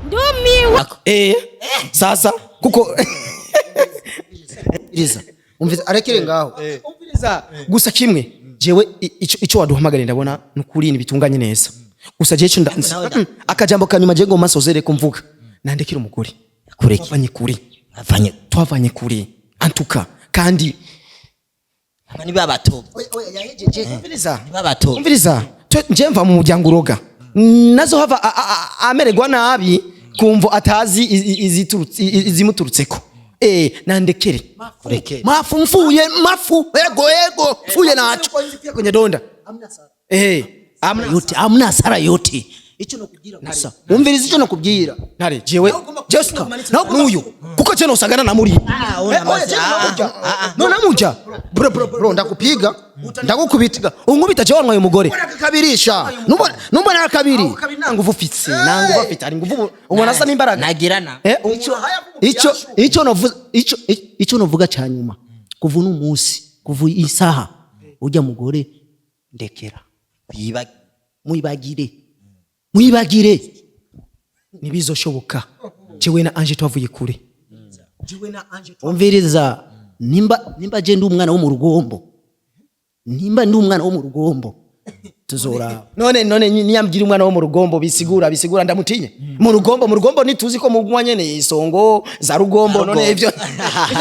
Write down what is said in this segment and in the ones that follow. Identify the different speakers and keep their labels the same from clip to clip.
Speaker 1: Ndumiwe.
Speaker 2: Sasa kuko
Speaker 3: Umviriza, umviriza, arekere ngaho.
Speaker 2: Umviriza gusa kimwe, jewe ico waduhamagariye ndabona nukuri ni bitunganye neza. Gusa jewe ico akajambo kanyuma je ngoma sozere kumvuga, nandekera umugore.
Speaker 4: Kureke.
Speaker 2: Twavanye kure.
Speaker 4: Avanye.
Speaker 2: Twavanye kure antuka kandi.
Speaker 4: Aba ni babato.
Speaker 2: Umviriza.
Speaker 4: Ni babato.
Speaker 2: Umviriza, nje mva mu muryango uroga, nazo hava amererwa nabi kumvo atazi izimuturutseko. Nandekere.
Speaker 4: Kureke.
Speaker 3: Mafu mfuye mafu, ego ego mfuye nacho.
Speaker 2: Kwenye donda amna.
Speaker 3: Yote amna hasara yote. Ico nokubwira gusa, umviriza, ico nokubwira.
Speaker 2: Ntare, jewe jewe nuyu kuko je nosangana na muri
Speaker 4: Ah, una mazi. Ah, ah, ah.
Speaker 2: No namuja.
Speaker 3: Bro, bro, bro, ndakupiga, ndagukubita.
Speaker 2: Unkubita jewe wanywaye umugore.
Speaker 3: Kabirisha numbona, numbona kabiri.
Speaker 2: Kabiri nta nguvu ufise, nta nguvu afite, ari nguvu ubona asa n'imbaraga.
Speaker 4: Nagirana.
Speaker 3: Ico novuga, ico novuga cyanyuma, kuva uno munsi, kuva isaha ujya mugore ndekera.
Speaker 4: Biba.
Speaker 3: Mwibagire, mwibagire.
Speaker 2: Ntibizoshoboka, jewe na Ange twavuye kure.
Speaker 3: Umviriza, nimba je ndi umwana wo mu rugombo, nimba ndi umwana wo mu rugombo, tuzora.
Speaker 2: None niyambwira umwana wo mu rugombo, bisigura ndamutinye mu rugombo. Mu rugombo ntituzi ko mugwa nyene isongo za rugombo. None ivyo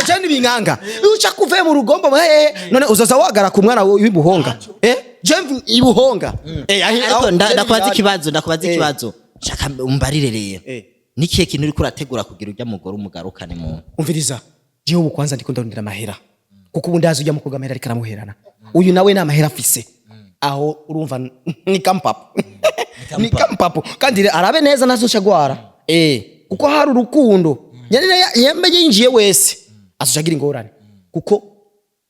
Speaker 2: cyane binkanga uca kuve mu rugombo. None uzoza wagara ku mwana w'ibuhonga? Je ibuhonga.
Speaker 4: Ariko ndakubaza ikibazo, ndakubaza ikibazo. Shaka umbarire rero. Nikihe kintu uriko urategura kugira ujya mugore umugarukane mu?
Speaker 2: Umviriza, jewe ubu kwanza ndiko ndarondera amahera, kuko ubu ndazi ujya mukobwa amahera ariko aramuherana. Uyu nawe nta mahera afise aho, urumva ni kampapu, ni kampapu. Kandi arabe neza ntazoca agwara, kuko hari urukundo nyene yembe yinjiye wese azoca agira ingorane, kuko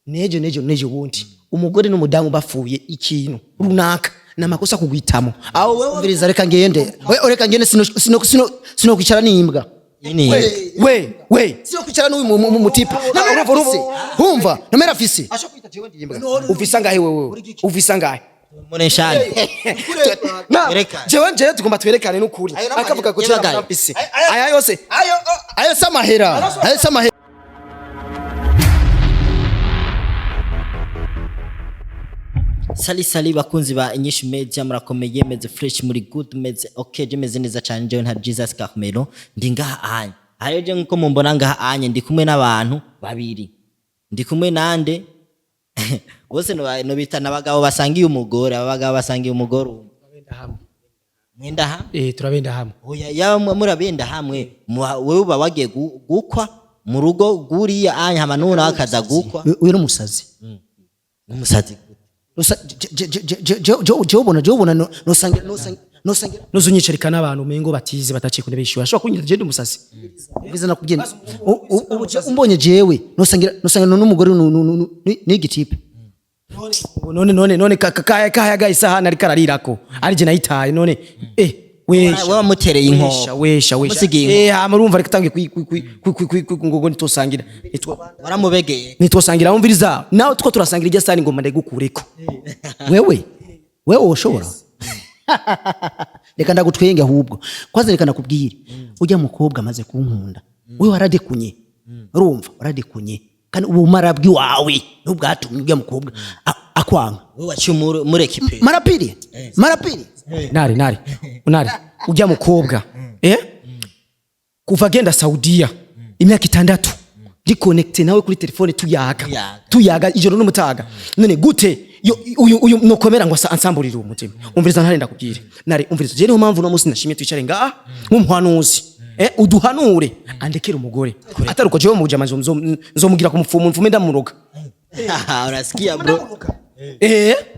Speaker 2: nejo nejo nejo bundi umugore n'umudamu bafuye ikintu runaka ni amakosa kugwitamo aho wewe.
Speaker 3: Umviriza, reka ngende. We, reka ngende, sino kwicara n'imbwa.
Speaker 4: Ini.
Speaker 2: We we.
Speaker 3: Sino kwicara n'uyu mutipe namera afise, humva, namera afise.
Speaker 2: Ashobora kwita jewe ndimbwa. Ufise angahe wewe? Ufise angahe?
Speaker 4: Muneshani.
Speaker 2: Na
Speaker 4: Twerekane.
Speaker 2: jewe tugomba twerekane n'ukuri akavuga ko
Speaker 4: Yebagaye.
Speaker 2: jewe afise aya yose.
Speaker 3: Ayo samahera, ayo samahera.
Speaker 4: Sali sali bakunzi ba Inyishu Media, murakomeye, meze fresh, muri good, meze okay, je meze neza cyane. Jewe nka Jesus Carmelo ndi ngaha anye. Ayo je nkuko mumbona ngaha anye ndi kumwe n'abantu babiri. Ndi kumwe nande? Bose no bita n'abagabo basangiye umugore, aba bagabo basangiye umugore umwe. Mwenda hamwe?
Speaker 2: Turabenda hamwe.
Speaker 4: Oya, yaba murabenda hamwe, wewe uba wagiye gukwa mu rugo guriya anye hama n'uwo nawe akaza gukwa.
Speaker 3: Uyu ni umusazi.
Speaker 4: N'umusazi.
Speaker 3: Jewe ubona nosangira
Speaker 2: Nuzunyicarika n'abantu umengo batize bataciye ku ntebe y'ishuri, ashobora kunyita je ndi umusazi.
Speaker 3: Umviriza, nakubwiye, ubu umbonye jewe nosangira n'umugore n'igitipe.
Speaker 2: None kayaga isahani ariko ararirako ari je nayitaye. None wesha.
Speaker 4: Wewe wamutereye inkoko.
Speaker 2: Wesha wesha wesha.
Speaker 4: Wamusigiye inkoko.
Speaker 2: Hama urumva reka tangiye ngo nitosangira.
Speaker 4: Waramubegeye.
Speaker 2: Nitosangira. Umviriza, nawe tuko turasangira irya sahani ngomba ndayigukureko.
Speaker 3: Wewe woshobora, reka ndagutwenge ahubwo. Kwanza reka ndakubwire, ujya mukobwa amaze kunkunda. Wewe waradekunye, urumva, waradekunye kandi ubumara bw'iwawe n'ubwatumye ujya mukobwa akwanga.
Speaker 4: Wewe waciye mureka ipe.
Speaker 3: Marapiri marapiri.
Speaker 2: Nari nari nari ujya mukobwa, kuva agenda Saudiya imyaka 6 ndi connecté nawe kuri telefone tuyaga.
Speaker 4: Tuyaga.
Speaker 2: Tuyaga ijoro n'umutaga. None gute uyu nokomera ngo ansamburire umutima? Umviriza ntare, ndakubwire nare, umviriza, je niyo mpamvu no munsi nashimye twicare ngaha nk'umuhanuzi, uduhanure andekere umugore, atari uko jewe mujama nzomugira ku mupfumu mfume ndamuroga.
Speaker 4: Unasikia bro?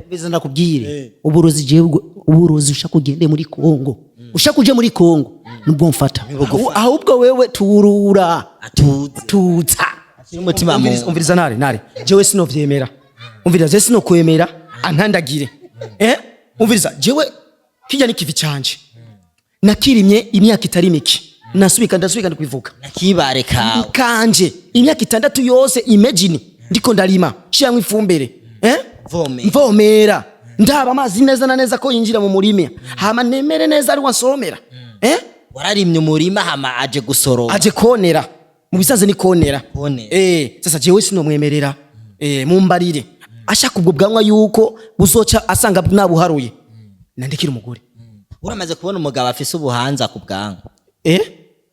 Speaker 3: Umviriza ndakubwire, uburozi jewe uburozi ushaka ugende muri Kongo, ushaka uje muri Kongo nubwo mfata. Ahubwo wewe turura.
Speaker 4: Atuze.
Speaker 3: Tuza.
Speaker 4: Ashyira umutima mu.
Speaker 2: Umviriza nare nare, jewe sinovyemera. Umviriza, jewe sinokwemera ankandagire. Umviriza, jewe kijya n'ikivi canje nakirimye imyaka itari mike, nasubika ndasubika ndikwivuga.
Speaker 4: Nakibare kawe.
Speaker 2: Kanje imyaka 6 yose, imagine, ndiko ndarima shiramwo ifumbire.
Speaker 4: Mvomera.
Speaker 2: Mvomera, ndaba amazi neza na neza ko yinjira mu murima, hama nemere neza ari wansoromera.
Speaker 4: Wararimye umurima, hama aje gusoroma.
Speaker 2: Aje konera, mu bisanzwe ni konera.
Speaker 4: Konera.
Speaker 2: Sasa jewe sinomwemerera. Mumbarire ashaka ubwo bwanwa yuko buzoca asanga nabuharuye, nandikira umugore.
Speaker 4: Uramaze kubona umugabo afise ubuhanza ku bwanwa?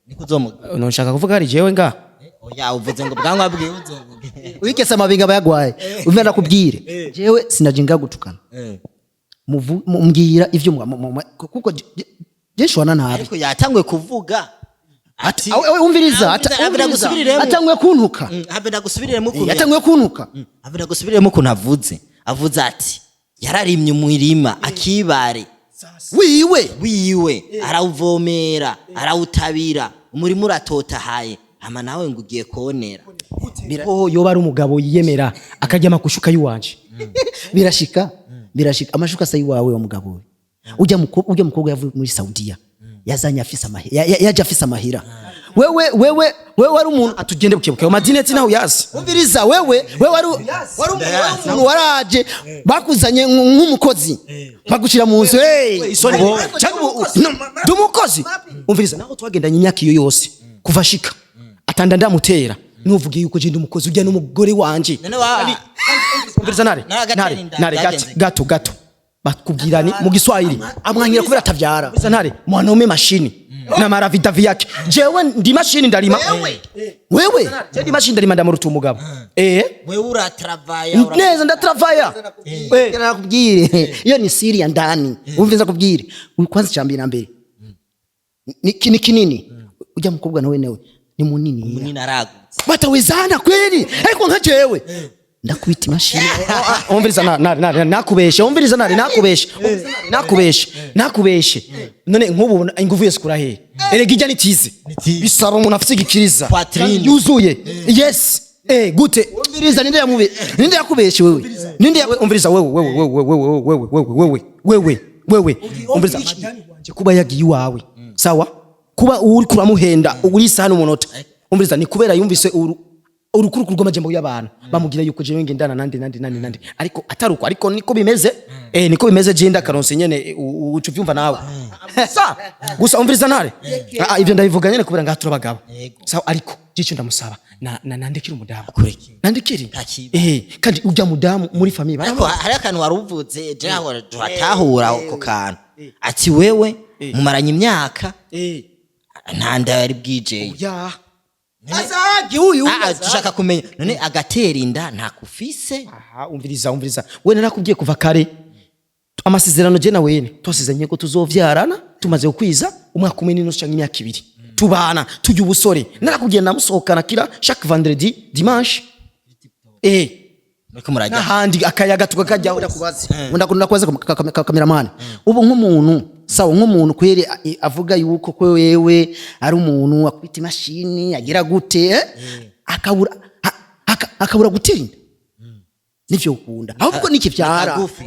Speaker 4: Niko uzomuga.
Speaker 2: No nshaka kuvuga ari jewe nga.
Speaker 4: Oya, uvuze ngo bwanwa bwiwe uzobuge.
Speaker 3: Wigese amabinga bayagwaye. Umva ndakubwire, jewe sinajinga gutukana. Mbwira ivyo kuko je shwana nabi.
Speaker 4: Ariko yatanguye kuvuga ati
Speaker 3: Awe, umviriza.
Speaker 4: Have
Speaker 3: umviriza.
Speaker 4: ndagusubiriremo.
Speaker 3: Atanguye kuntuka.
Speaker 4: Have ndagusubiriremo ukuntu
Speaker 3: Yatanguye kuntuka.
Speaker 4: Have ndagusubiriremo ukuntu avuze ati yararimye umurima akibare
Speaker 3: wiwe.
Speaker 4: Wiwe, arawuvomera, arawutabira, umurima uratotahaye, hama nawe ngo ugiye konera.
Speaker 2: Oh, yoba ari umugabo yiyemera akarya amakushuka y'uwanje.
Speaker 3: Birashika, birashika. Amashuka asa iwawe wa mugabo we. Ujya mukobwa yavuye muri Saudiya, yazanye afise amahera, yaje afise amahera. Wewe wari umuntu
Speaker 2: Atugende bukebuke amadineti naho yazi.
Speaker 3: Umviriza, wewe wari umuntu waraje, bakuzanye nk'umukozi, bagushira mu nzu, hey.
Speaker 2: Isoni cyangwa ndi umukozi. Umviriza, naho twagendanye imyaka iyo yose kuva shika atanda ndamutera, nuvuge yuko je ndi umukozi. Ujya n'umugore wanje.
Speaker 4: None wa
Speaker 2: Umviriza, nare.
Speaker 4: Nawe agatera
Speaker 2: Nare.
Speaker 4: inda,
Speaker 2: Nare, gato.
Speaker 4: byagenze.
Speaker 2: Gato gato, bakubwira ni mu Giswahili.
Speaker 3: Amwanyira kubera atavyara.
Speaker 2: Umviriza ntare, mwanaume mashini na maravidavi yake. Jewe ndi mashini, ndalima.
Speaker 3: Wewe.
Speaker 2: Je ndi mashini, ndalima, ndamuruta umugabo.
Speaker 4: Wewe uratravaya
Speaker 2: Neza, ndatravaya.
Speaker 3: Nakubwire, iyo ni siri ya ndani. Umviriza, kubwire kwanza, cyambere na mbere ni kinini. Ujya mukobwa nawe ni munini.
Speaker 4: Munini, aragutse.
Speaker 3: Batawezana kweli, ariko nka jewe ndakubita imashini.
Speaker 2: Umviriza, nare, nare, nakubeshe. Umviriza nare, nakubeshe. Umviriza, nare, nakubeshe, nakubeshe. None nk'ubu inguvu yose kura hehe? Erega ijya nitize, bisaba umuntu afite igikiriza
Speaker 4: Poitrine.
Speaker 2: yuzuye. Yes, gute?
Speaker 3: Umviriza, ninde yakubeshe wewe? Ninde
Speaker 2: Umviriza wewe, wewe, wewe, wewe, wewe, wewe, wewe, wewe, wewe, umviriza. Madani wanje kuba yagiye iwawe, sawa, kuba uri kuramuhenda uri isaha n'umunota, umviriza, ni kubera yumvise urukurukuru rw'amajambo y'abantu bamugira yuko jewe ngendana nande nande nande nande, ariko atari uko. Ariko niko bimeze, niko bimeze. Je ndakaronse nyene, uca uvyumva nawe. Sa gusa umviriza ntare. Ah, ivyo ndabivuga nyene kubera ngaha turabagabo. Sawa, ariko jico ndamusaba na nandikire umudamu.
Speaker 4: Akureke.
Speaker 2: Nandikire.
Speaker 4: Ntakiba.
Speaker 2: Kandi ujya mudamu muri famille
Speaker 4: Ariko hari akantu wari uvuze, je naho turatahura ako kantu, ati wewe mumaranye imyaka, nta nda yari bwijeye.
Speaker 2: Ya.
Speaker 3: Azagi uyu.
Speaker 4: Ah, dushaka kumenya none agatera inda ntakufise?
Speaker 2: Aha, umviriza, umviriza. We narakubwiye kuva kare, amasezerano je na wene twasezeranye ko tuzovyarana tumaze kukwiza umwaka umwe n'inusu canke imyaka 2 tubana, tujya ubusore. Narakubwiye, namusohokana kira chaque vendredi, dimanche.
Speaker 4: Niko murajya.
Speaker 2: N'ahandi akayaga tukakajyaho.
Speaker 3: Ndakunda kubaza kameramani, ubu nk'umuntu, sawa, nk'umuntu kweri avuga yuko ko wewe ari umuntu akubita imashini, agira gute, eh? Akabura akabura gutera inda, nivyo ukunda ahubwo nikivyara.
Speaker 4: Kagufi.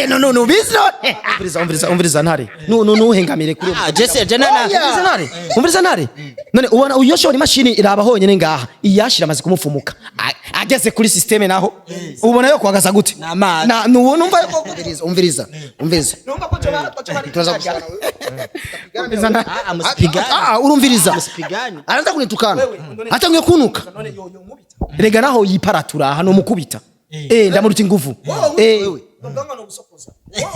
Speaker 3: No, no, no, bizi none.
Speaker 2: Umviriza, umviriza, umviriza ntare, nu nu nuhengamire kuri
Speaker 4: Ah, Jesse, je na
Speaker 2: Umviriza ntare, umviriza ntare. None ubona uyo shora imashini iraba honyene ngaha, iyashira amaze kumufumuka. Ageze kuri système naho ubona yo kuhagaza gute?
Speaker 4: N'amazi.
Speaker 2: Na nuwo numva yuko
Speaker 3: Umviriza, umviriza, umviriza.
Speaker 2: Numva ko
Speaker 3: Turaza gushana.
Speaker 2: Umviriza ntare.
Speaker 4: Ah, musipigane.
Speaker 3: Ah, urumviriza.
Speaker 4: Musipigane.
Speaker 3: Araza kunitukana, atangiye kunuka.
Speaker 2: Rega naho yiparatura hano mukubita, ndamuruta inguvu.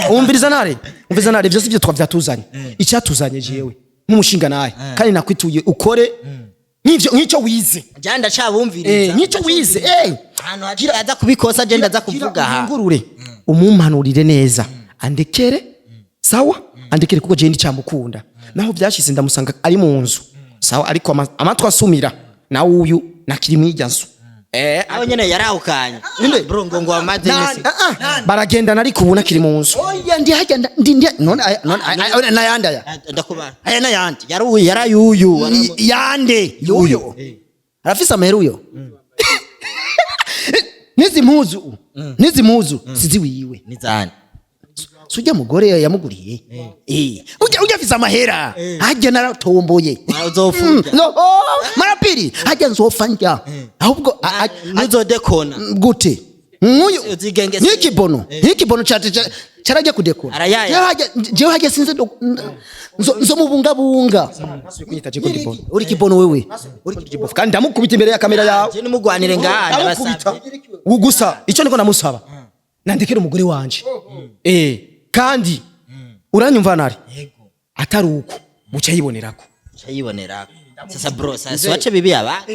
Speaker 2: Umviriza ntare, umviriza ntare, byose ibyo twavyatuzanye, icyatuzanye jewe nk'umushinga naye kandi nakwituye ukore nk'ivyo, nk'icyo wize.
Speaker 4: Je ndacabumviriza.
Speaker 2: Nk'icyo wize.
Speaker 4: Ahantu hagira aza kubikosa, je ndaza kuvuga aha.
Speaker 2: Ngurure umumpanurire neza, andekere. Sawa, andekere kuko je ndicamukunda. Naho byashize ndamusanga ari mu nzu, sawa, ariko amatwi asumira nawe uyu nakiri mw'ijya nzu.
Speaker 4: Aho nyene yarahukanye bro, ngo amaze imisi.
Speaker 2: Ah, ah, baragendana ariko ubu nakiri mu nzu.
Speaker 3: Oya, ndi hajya, ndi none aya, none aya nayandi aya.
Speaker 4: Ah, ndakubara.
Speaker 3: Aya nayandi.
Speaker 4: Yaruyu, yarayuyu.
Speaker 3: Yande yuyo arafise amahera uyo. Nizi mpuzu sizi wiwe.
Speaker 4: Nizani?
Speaker 3: Sujya mugore yamuguriye. Ujya afise amahera hajya, naratomboye.
Speaker 4: Uzopfa.
Speaker 3: No, oh, marapiri hajya nzopfa njya ahubwo
Speaker 4: Ntuzodekona.
Speaker 3: Gute nk'uyu
Speaker 4: Uzigenge
Speaker 3: nk'ikibono, nk'ikibono ca Carajya kudekura.
Speaker 4: Arayaya.
Speaker 3: Jewe hajya sinze nzo mubungabunga.
Speaker 2: Kunyita Jeko Dibono.
Speaker 3: Uri kibono wewe.
Speaker 2: Dibono. Kandi ndamukubita imbere ya kamera yawe.
Speaker 4: Je nimugwanire ngaha.
Speaker 2: Ndamukubita.
Speaker 4: Ndabasabye.
Speaker 2: Gusa icyo niko namusaba, nandikira umugore wanje, kandi uranyumva nari atari uko buca yibonerako.
Speaker 4: Yibonera sasa bro, sasa wache bibi aba.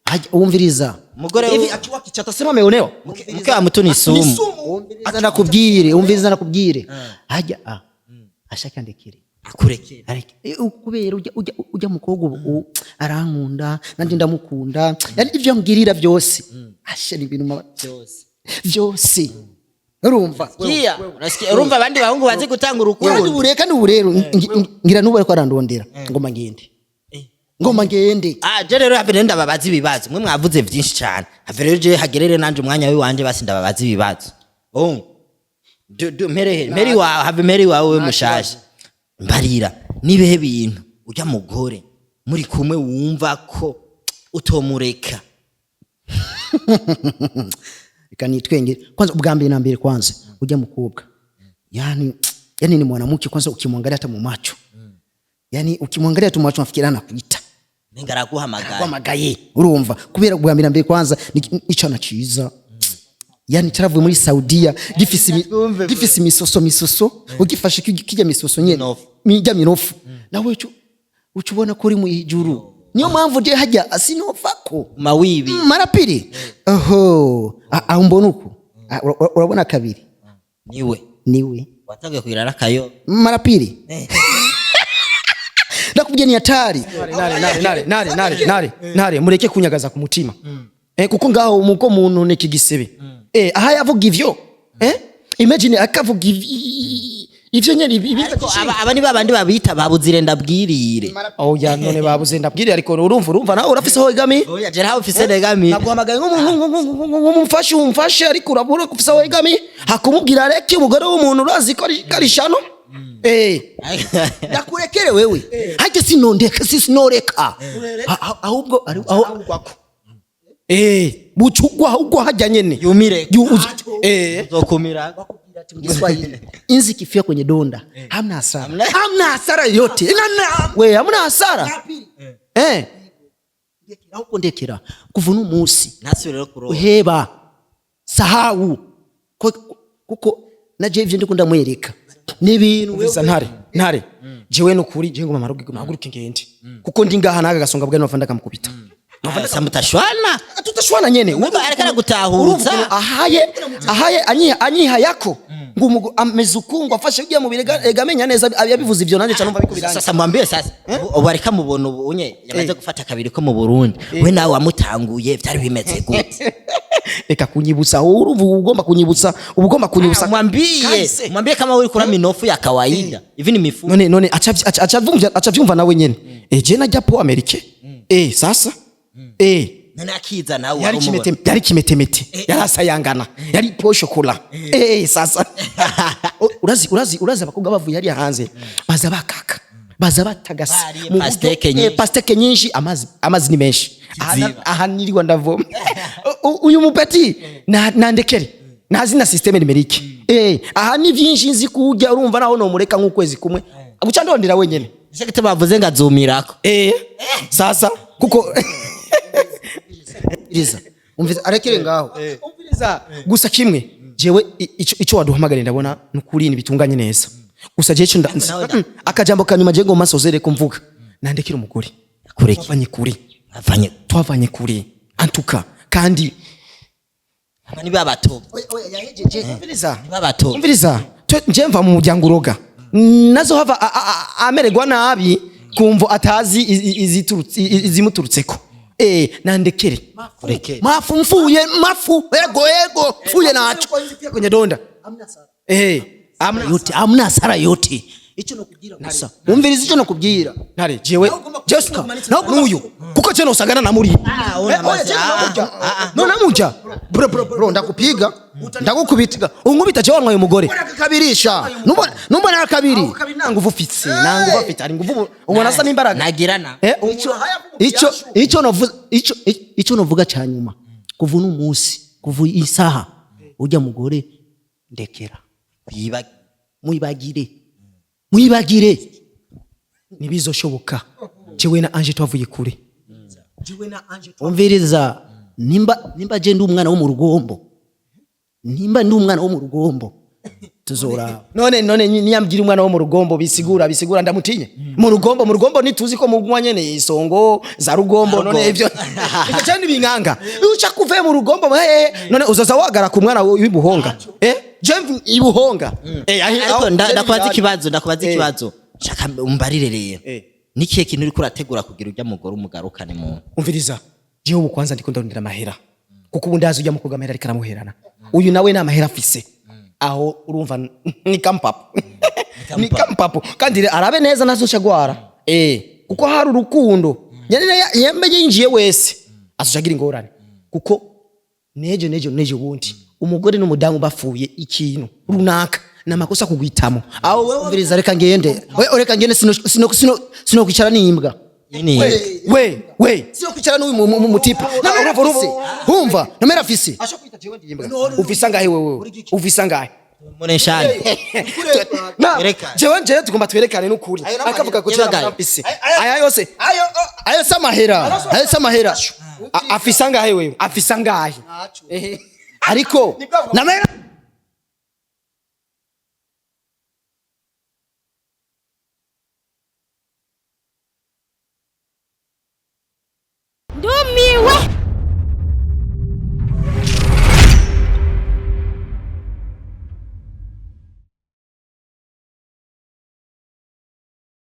Speaker 3: Hajya umviriza.
Speaker 4: Umugore
Speaker 2: Hivi akiwa kichata sema ameonewa.
Speaker 4: Mke wa mtu ni sumu.
Speaker 3: Umviriza nakubwire, umviriza nakubwire. Hajya ah. Ashaka ndekere.
Speaker 4: Akurekere.
Speaker 3: Areke. Kubera ujya mukobwa ubu arankunda, nanjye ndamukunda, yani ibyo ambwirira byose asha ni ibintu
Speaker 4: byose.
Speaker 3: Byose urumva.
Speaker 4: Kia, unasikia, urumva abandi bahungu bazi gutanga
Speaker 3: kandi
Speaker 4: urukundo.
Speaker 3: ubu reka n'ubu rero ngira n'ubu ariko arandondera, ngoma ngende, ngoma ngende.
Speaker 4: Ah, je rero have rero ndababaza ibibazo. Mwe mwavuze vyinshi cyane. Have rero je hagerere nanje umwanya wiwanje, basi ndababaza ibibazo. Oh. Du, du, mere meri wawe, have meri wawe we mushasha. Mbarira, nibehe bintu ujya mugore muri kumwe wumva ko utomureka?
Speaker 3: Reka nitwenge kwanza. Ubwa mbere na mbere, kwanza ujya mukobwa yani ni mwanamke kwanza ukimwangalia hata mu macho, yani ukimwangalia tu macho unafikiria anakuita.
Speaker 4: Nenga araguhamagara.
Speaker 3: Guhamagaye, urumva, kubera ubwa mbere na mbere kwanza icana ciza, yani caravuye muri Saudiya gifise imisoso misoso, ugifashe kijya misoso nyene.
Speaker 4: Minofu.
Speaker 3: Mijya minofu, nawe uca ubona ko uri mu ijuru. Niyo mpamvu je hajya sinovako.
Speaker 4: Mawibi.
Speaker 3: Mara pili oho, aho mbona uko. Ah, urabona kabiri.
Speaker 4: Niwe.
Speaker 3: Niwe.
Speaker 4: Watangiye kugira rakayo.
Speaker 3: Mara pili ndakubwiye ni hatari.
Speaker 2: Nare nare nare nare nare nare nare, mureke kunyagaza ku mutima, kuko ngaho muko muntu ni kigisebe, aha yavuga ivyo, imagine akavuga ivyo nyene
Speaker 4: Ariko aba ni babandi babita babuzire ndabwirire.
Speaker 2: Oh ya, none babuze ndabwire, ariko urumva nawe urafise aho wegami.
Speaker 4: Oya, je raho ufise negami.
Speaker 2: Naguhamagaye nk'umufashe, umfashe, ariko urabura ufise aho wegami, hakumubwira reke umugore w'umuntu, urazi ko ari shano.
Speaker 3: Ndakurekere wewe, hajye sinondeka, si sinoreka. Ahubwo aho
Speaker 2: Bucugwa ahubwo hajya nyene.
Speaker 4: Yumire.
Speaker 2: Yu.
Speaker 4: Uzokumira.
Speaker 3: Kiswahili, inzi kifia kwenye donda hamna hasara, hamna hasara yoyote.
Speaker 2: We hamna hasara.
Speaker 3: Ahubwo ndekera kuva uno munsi.
Speaker 4: Nasubire rero kuroba.
Speaker 3: Uheba, sahau. Kuko naje ivyo ndiko ndamwereka n'ibintu.
Speaker 2: Umviriza ntare ntare, jewe nukuri jewe ngoma marugi mahaguruke ngende, kuko ndi ngaha naga gasonga bwa nova ndakamukubita.
Speaker 4: Sasa mutashwana.
Speaker 2: Tutashwana nyene.
Speaker 4: Urumva ariko aragutahuza.
Speaker 2: Urumva ukuntu ahaye anyiha yako ngo ameze ukungu afashe ugiye mu birega egamenya neza yabivuze ivyo, nanje cyane numva biko birangiye.
Speaker 4: Sasa mwambie sasa, ubu ariko amubona ubu unye yamaze gufata kabiri ko mu Burundi, we nawe wamutanguye byari bimeze gute?
Speaker 2: Reka kunyibutsa, urumva uba ugomba kunyibutsa, uba ugomba kunyibutsa.
Speaker 4: Mwambie.
Speaker 2: Kahise.
Speaker 4: Mwambie kama uri kula minofu ya kawaida hivi ni mifupa.
Speaker 2: None aca nawe nyene, je najya po Amerike, sasa
Speaker 4: None akiza nawe
Speaker 2: yari
Speaker 4: wari umubona.
Speaker 2: kimete, yari kimetemete, yari asayangana, yari po chocolat. Sasa urazi abakobwa bavuye hariya hanze baza bakaka, baza batagasa.
Speaker 4: Bariye
Speaker 2: Mu buryo-
Speaker 4: pastèque nyinshi.
Speaker 2: Pastèque nyinshi, amazi ni menshi.
Speaker 4: Kiziba.
Speaker 2: Aha nirirwa ndavoma. Uyu mupeti nandekere nazi na système numérique, aha ni vyinshi nzi kurya, urumva naho nomureka nk'ukwezi kumwe guca ndondera wenyene.
Speaker 4: Nicyo gituma bavuze ngo azumirako.
Speaker 2: Sasa kuko
Speaker 3: Umviriza, umviriza, arekere ngaho.
Speaker 2: Umviriza gusa kimwe, jewe ico waduhamagariye ndabona nukuri ni bitunganye neza, gusa jewe ico
Speaker 4: nawe
Speaker 2: akajambo kanyuma je ngoma sozere kumvuga, nandekere umugore.
Speaker 4: Kureke.
Speaker 2: Twavanye kure.
Speaker 4: Avanye.
Speaker 2: Twavanye kure antuka kandi.
Speaker 4: Aba ni babato.
Speaker 2: Umviriza.
Speaker 4: Ni babato.
Speaker 2: Umviriza, nje mva mu muryango uroga, nazo hava amererwa nabi kumvo atazi izimuturutseko, nandekere.
Speaker 4: Kureke.
Speaker 3: Mafu mfuye mafu, ego ego mfuye nacho.
Speaker 2: Kwenye donda, amna
Speaker 3: Yote hamna hasara yote, icyo nokubwira gusa, umviriza icyo nokubwira.
Speaker 2: Ntare, jewe nuyu kuko je nosangana na muri.
Speaker 4: Ah, una
Speaker 2: Oya, je
Speaker 4: ah, ah,
Speaker 2: no namuja.
Speaker 3: Bro, bro, bro, ndakupiga, ndagukubita.
Speaker 2: Unkubita je wanywaye umugore.
Speaker 3: Kabirisha numbona, numbona kabiri.
Speaker 2: Kabiri nta nguvu ufite, nta nguvu afite, ari nguvu ubona asa n'imbaraga.
Speaker 4: Nagirana.
Speaker 3: Icyo novuga, icyo novuga cya nyuma, kuva uno munsi, kuva isaha, ujya mugore ndekera.
Speaker 4: Yiba.
Speaker 3: Mwibagire, mwibagire.
Speaker 2: Ntibizoshoboka. Jewe na Ange twavuye kure.
Speaker 3: Umviriza, nimba je ndi umwana wo mu rugombo, nimba ndi umwana wo mu rugombo, tuzora.
Speaker 2: None niyambwira umwana wo mu rugombo, bisigura ndamutinye mu rugombo. Mu rugombo ntituzi ko mugwa nyene isongo za rugombo. None ivyo cyane binkanga uca kuve mu rugombo hehe? None uzoza wagara ku mwana w'ibuhonga? Je ibuhonga.
Speaker 4: Ariko ndakubaza ikibazo, ndakubaza ikibazo, shaka umbarire rero. Nikihe kintu uriko urategura kugira ujya mugore umugarukane mu
Speaker 2: Umviriza, jewe ubu kwanza ndiko ndarondera amahera, kuko ubu ndazi ujya mukobwa amahera ariko aramuherana. Uyu nawe ni amahera afise. Aho urumva ni kampapu, ni kampapu. Kandi arabe neza ntazoca agwara, kuko hari urukundo nyene yembe yinjiye wese azoca agira ingorane, kuko nejo bundi umugore n'umudamu bapfuye ikintu runaka ni amakosa kugwitamo aho wewe.
Speaker 3: Umviriza, reka ngende. We, reka ngende, sino kwicara n'imbwa.
Speaker 4: Nini?
Speaker 2: We, we.
Speaker 3: Sino kwicara n'uyu mutipe namera afise, humva, namera afise.
Speaker 2: Ufise angahe wewe? Ufise angahe?
Speaker 4: Muneshani.
Speaker 2: Na
Speaker 4: Twerekane.
Speaker 2: jewe tugomba twerekane n'ukuri. Akavuga ko
Speaker 4: Yebagaye.
Speaker 2: afise aya yose.
Speaker 3: Ayo samahera, ayo samahera.
Speaker 2: Afise angahe wewe? Afise angahe?
Speaker 3: Ariko namera.